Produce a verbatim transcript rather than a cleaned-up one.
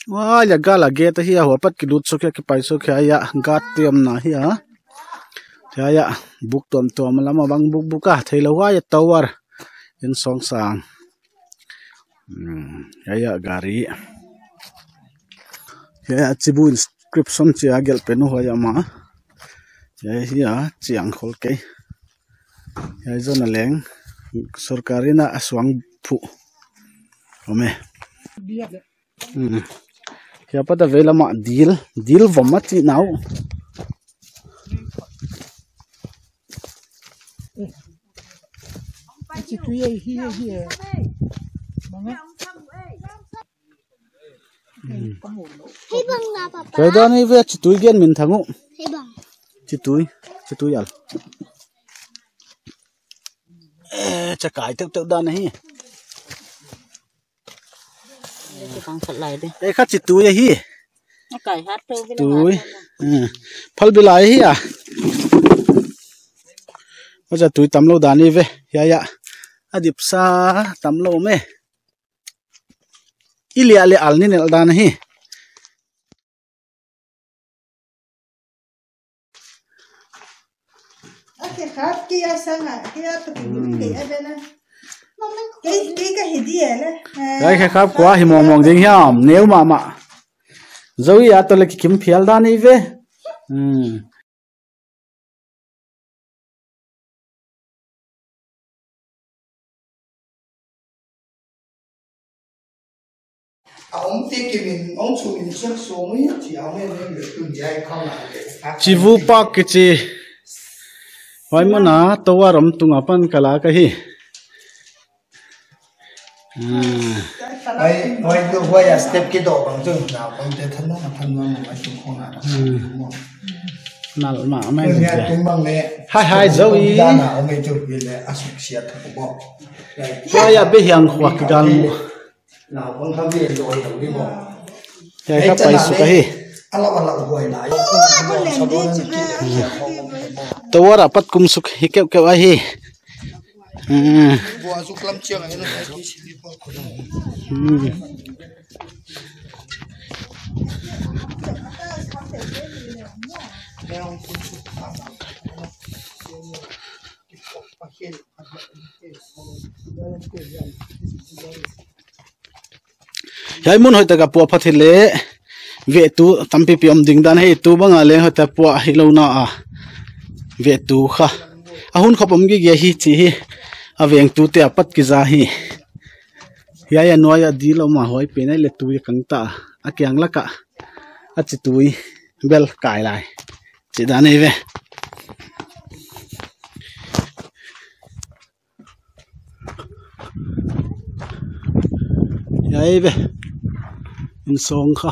Huai a gala gate ahi a, huai apat kilut suk hia, kipai suk hia, hiai a gate omna ahi a. Hiai a buk tuamtuam lam a bang bukbuk a, theilou huai a tower in sawngsang. Hmm, hiai a gari. Hiai a Chibu inscription chi a gelh pen uh huai a mah. Hiai hi a chiang khol kei. Hiai zon a leng sorkar in a suang phuh. Om e. Hmm. Hiai apat a vei lam a dil, dil vom a chih nau. Chitui ahi, ahi, ahi. Manga. Hmm. Hei bang na, papa. Koi dan ahi ve, chitui gen min thang uh. Hei bang. Chitui, chitui al. Eh, chakai teuhteuh dan ahi. Kang khat lai de. Eh, kha chitui ahi. Akai hat to bila. Tui. Hat to. Hmm. Phal bila ahi a. Acha tui tamlou dan ahi ve. Hiai a. A dipsa tamlou me. I liah leh al ni nel dan ahi. A khe khap kia sanga, kia tu ki bun ke a bena. Kei, kei ka hi di ele. Eh, ai khe khap kua hi mongmong ding hiam, neu mahmah. Zoe a toh leh kikim phial dan ahi ve. Hmm. A om te kimin, ong chu min siak so mai chi a mai mai le tun jai khang a le. Chivu Park kichi. Huai mun a tower om tung apan ka la ka hi. Hmm. Huai, huai tu huai a step kidoh bang tu na bang te than na than na mai tu khong a. Hmm. Nal ma mai. Nia tum bang le. Hai, hai, Zoe. Dana om ei tu le a suk sia tha ko. Huai a be hiang khuak ki gal mu. Hiai kha pai suk ahi. Tower apat kum suk hi keuhkeuh ahi. Hmm. Hmm. Hiai mun hoihtak a pua phat hileh vehtu tampipi om ding dan hi, tu bang a leng hoihtak pua hilou na a vehtu kha. A hun khop om gige hi chi hi, a vengtute apat kiza hi. Hiai a nuai a dil om a huai pen a leh tui a kang ta a kiang lak a, a chitui bel kai lai. Chi dan ahi ve. Hiai ve. Insawng kha.